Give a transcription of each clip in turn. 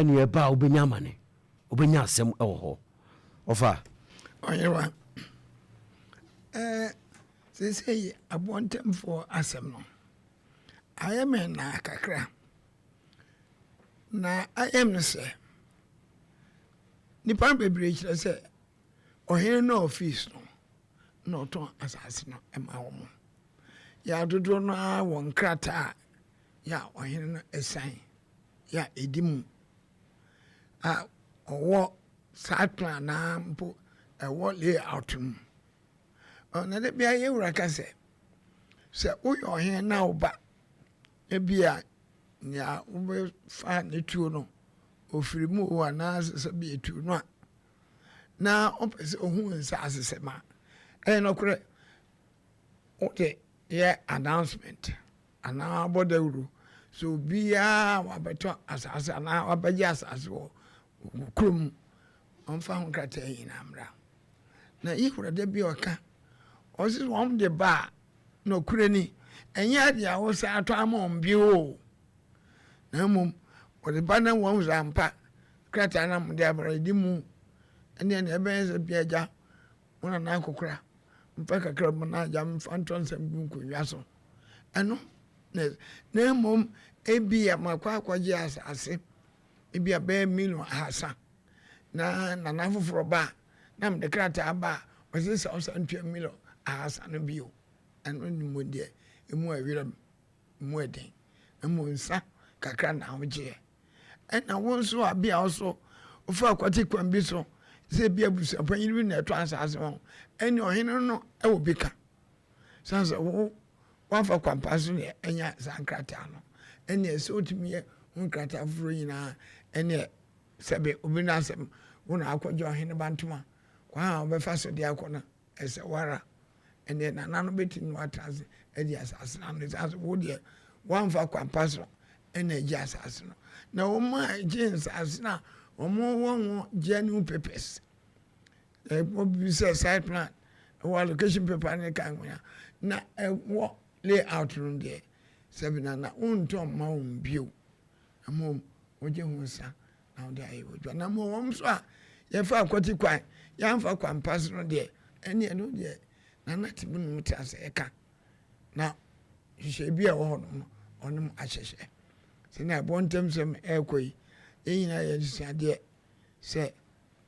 Ɛne ɛba a wobɛnya amane, wobɛnya asɛm ɛwɔ hɔ ɔfa. Ɔyewa, seesei aboɔntemfoɔ asɛm no ayɛ me naa kakra, na ayɛ me sɛ nnipa bebree kyerɛ sɛ ɔhene no ɔfiis no na ɔtɔn asase no ma wɔn. Yɛ adodoɔ no ara wɔ nkrataa yɛ a ɔhene no ɛsan yɛ a ɛdi mu a ɔwɔ site plan naa mpo ɛwɔ layout mu. Ɔna de bia yɛwura ka sɛ woyɛ ɔhene na woba ebi a nea wobɛfa ne tuo no ofiri mu o, anaasɛ sɛ bi etu no a na ɔpɛ sɛ ohun nsaase sɛm a ɛyɛ nɔkorɛ, wode yɛ announcement anaa bɔ dawuro so obiara wabɛtɔ asase anaa wabɛgye asase wɔ kurom, ɔmfa ho nkrataa nyinaa mmra. Na yɛwura da bi ɔka ɔsi wɔn de ba a, nɔkorɛ ni, ɛnyɛ adeɛ a wɔsɛ atɔ ama wɔn bio o, na mmom wɔde ba na wɔn sɛ ampa krataa na wɔde abra edi mu, ɛne ɛna ɛbɛyɛ sɛ bia agya wɔn nana akokora mfa kakra mu na agya mfa ntɔ nsɛm gu nkonnwa so. Ɛno na mmom ebi a makɔ akɔgye asase ebi a bɛyɛ 300,000,000 na nana foforɔ ba a na mede krataa ba a ɔsɛ sɛ ɔsan tua 300,000,000 no bio. Ɛno ne mu deɛ emu ɛwerɛ mu ɛden na mu nsa kakra na wogyeɛ. Ɛna wo nso a bia wo so wofa akwati kwan bi so sɛ bi abusuapanyin bi na ɛtɔ asase ho, ɛne ɔhene no ɛwɔ bi ka san sɛ wo wafa kwampa so na ɛnya saa nkrataa no, ɛne ɛsɛ wotumi yɛ ho nkrataa foforɔ nyinaa. Ɛne sɛbe obi no asɛm wo na akɔgye ɔhene ba ntoma kwan a wobɛfa so de akɔ no ɛsɛ wara. Ɛne nana no bɛtumi watena ase adi asase no ano sɛ wo deɛ woamfa kwampa so ɛna agye asase no. Na wɔn a gye nsase no a wɔn wɔ ho genuine papers, ɛwɔ bi sɛ site plan, ɛwɔ allocation paper ne ka nwea na ɛwɔ layout no deɛ, sɛbi nana wontɔn ma wɔn bio, ɛmo wogye ho nsa na wode ayɛ wɔ dwa. Na mo wɔn nso a yɛfa akwati kwan yɛamfa kwampa so no deɛ, ɛne ɛno deɛ nana te mu nom te ase ɛka na hyehyɛ bi a ɛwɔ hɔ nom ɔnom ahyehyɛ sɛnea ɛbɔ ntɛm sɛm ɛrekɔ yi. Yɛn nyinaa yɛ nsuadeɛ sɛ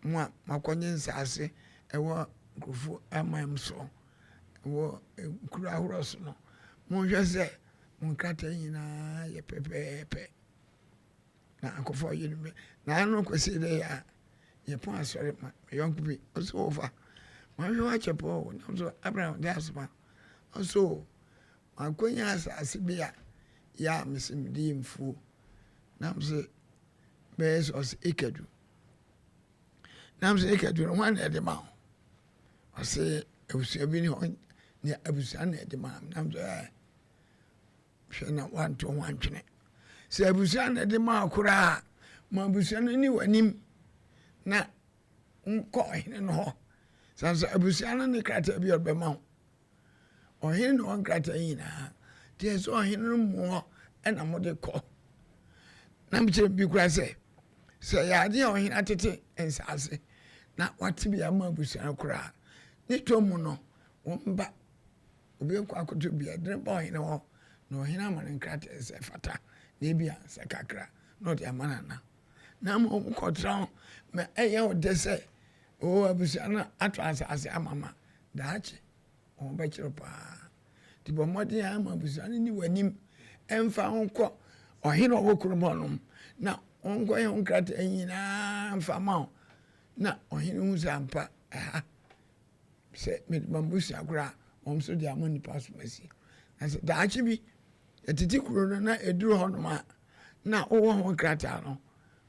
mo a makɔnye nsaase ɛwɔ nkurɔfoɔ aman so, ɛwɔ nkuro ahoroɔ so no, monhwɛ sɛ mo nkrataa nyinaa yɛ pɛpɛɛpɛ na akɔfo ɔyɛ no bi. Na ano kɔsi dɛ yɛ a yɛpɔn asɔre ma me yɔnko bi ɔsɛ wɔfa mahwɛ wakyɛ pɔ nam so Abraham de asoma ɔso makɔnya asase bi a yɛ a mese mede yɛ mfuo nam sɛ bɛyɛ sɛ ɔsɛ ekadu nam sɛ ekadu no hwan na ɛde ma wo? Ɔsɛ abusua bi ne hɔ ne abusua na ɛde ma nam sɛ hwɛ na wanto ho antwene sɛ abusua na ɛde ma koraa ma abusua no ni w'anim na nkɔ ɔhene no hɔ. San sɛ abusua no ne krataa bi a ɔbɛma wo, ɔhene ne wɔn krataa nyinaa deɛ sɛ ɔhene no mu hɔ ɛna mode kɔ. Na mekyerɛ bi koraa sɛ yɛ adeɛ a ɔhene atete nsaase na wate bi ama abusua no koraa ne tɔ mu no, wɔn ba obi akɔ akoto bi ɛdene ba ɔhene hɔ na ɔhene ama no nkrataa sɛ fata na ebi a sɛ kakra na ɔde ama nana na ama wɔn kɔtena ho ma ɛyɛ wo de sɛ o abusua no ato asase ama ma daakye wɔn bɛkyerɛ paa. Nti bɔ mmɔden ama abusua no ni w'anim ɛmfa ho kɔ ɔhene a ɔwɔ kurom hɔnom na wɔnkɔyɛ ho nkrataa nyinaa mfa ma wo na ɔhene hu sɛ ampa ɛha sɛ mede ma mbusua koraa wɔn nso de ama nipa so asi. Na sɛ daakye bi yɛtete kuro no na ɛduru hɔnom a na wowɔ ho nkrataa no,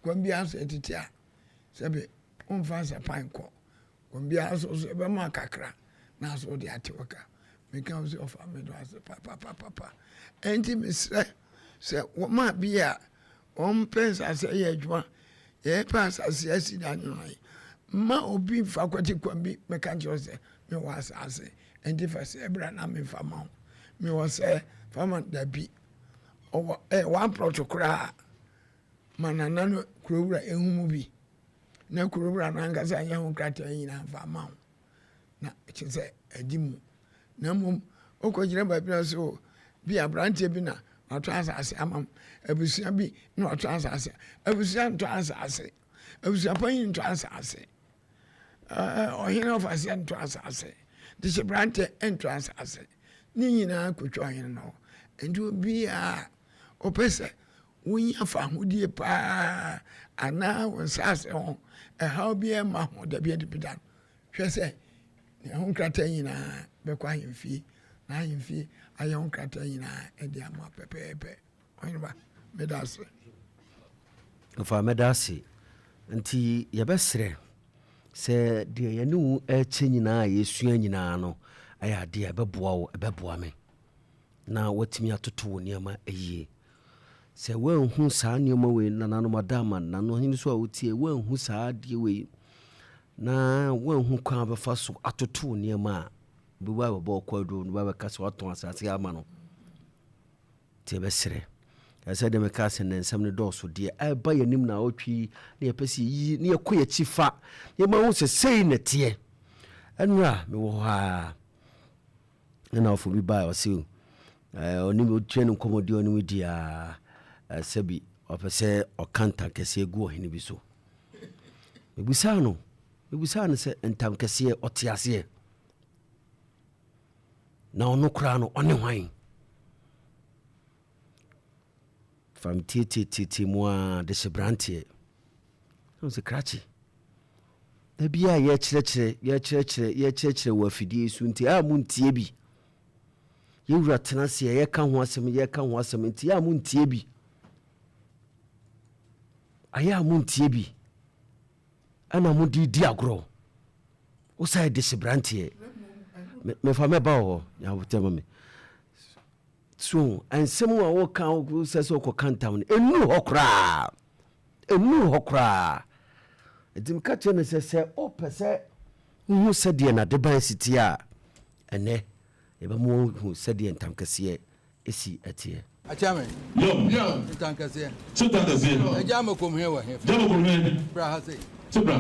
kwan biara so yɛtete a sɛbe womfa nsapan kɔ kwan biara so so ɛbɛma kakra na so wode ate wo ka. Meka wo sɛ ɔfa me do ase papapapapa. Ɛnti mesrɛ sɛ wɔma bi a wɔmpɛ nsase yɛ adwuma, yɛpɛ asase asi da no yi, mma obi mfa kwati kwan bi mɛka nkyerɛ sɛ mewɔ asase ɛnti fa sɛ bra na memfa ma wo, mewɔ sɛ fa ma dabi. Ɔwɔ one plot koraa ma nana no. kurowura ehu mu bi na kurowura no ankasa nyɛ ho nkrataa nyinaa mfa mma wo na kyerɛ sɛ adi mu. Na mmom wokɔgyina baabi na so bi aberanteɛ bi na watɔ asase ama m, abusua bi na watɔ asase. Abusua ntɔ asase, abusua panyin ntɔ asase, ɔhene ɔfaseɛ ntɔ asase, dehyeberanteɛ ntɔ asase. Ne nyinaa kɔtwa ɔhene no hɔ. Nti obiara ɔpɛ sɛ wonya fahodie paa anaa wo nsase ho ɛhaw biara mma ho da bi adi da no, hwɛ sɛ ne ho nkrataa nyinaa bɛkɔ ahemfie na ahemfie ayɛ ho nkrataa nyinaa de ama pɛpɛɛpɛ. Ɔheneba, meda ase. Ɔfa mɛda ase. Nti yɛbɛsrɛ sɛ deɛ yɛne wo ɛrekyɛ nyinaa a yɛsua nyinaa no ɛyɛ adeɛ a ɛbɛboa wo, ɛbɛboa me na woatumi atoto wo nneɛma yie. Sɛ woanhu saa nneɛma wei, nananom adaama, nanohene so a wotie, woanhu saa adeɛ wei na woanhu kwan a wobɛfa so atoto wo nneɛma a, obi ba bɛbɔ wo kwaaduro no ba bɛka sɛ woatɔn asase ama no. Nti yɛbɛsrɛ. Ɛsɛ deɛ meka sɛ nnɛ nsɛm no dɔɔso deɛ ɛba yɛn anim na awɔtwe yi na yɛpɛ sɛ yɛyi na yɛkɔ yɛakyi fa na yɛma hu sɛ sei na ɛteɛ. Ɛnora mewɔ hɔ a ɛna ɔfo bi baa ɔse ɔne me ɔtua no nkɔmmɔdi ɔne me di a sɛbi ɔpɛ sɛ ɔka ntam kɛseɛ gu ɔhene bi so. Mebusaa no mebusaa no sɛ ntam kɛseɛ ɔte aseɛ na ɔno koraa no ɔne hwan? Fa me tietietietie mu ara de hyɛ branteɛ. Na sɛ krakye. Da bi a yɛkyerɛkyerɛ yɛkyerɛkyerɛ yɛkyerɛkyerɛ wɔ afidie so nti a montie bi. Yɛwura tena ase a yɛka ho asɛm yɛka ho asɛm nti a montie bi. Ayɛ a montie bi. Ɛna mode di agorɔ. Wo sɛ de hyɛ branteɛ. Mefa mɛba wɔ hɔ. Nyabotɛ ma me. So nsɛm a woka sɛ sɛ wokɔka ntam no ɛnnu hɔ koraa ɛnnu hɔ koraa nti meka kyerɛ no sɛ sɛ wopɛ sɛ wohu sɛdeɛ n'adeban si teɛ a ɛnɛ yɛbɛma wohu sɛdeɛ ntam kɛseɛ ɛsi ɛteɛ. Akyame. Yom. Ntankɛseɛ. Se ntankɛseɛ. Agya Amokomhene wɔ he fa? Agya Amokomhene. Bra ha sei. Se bra.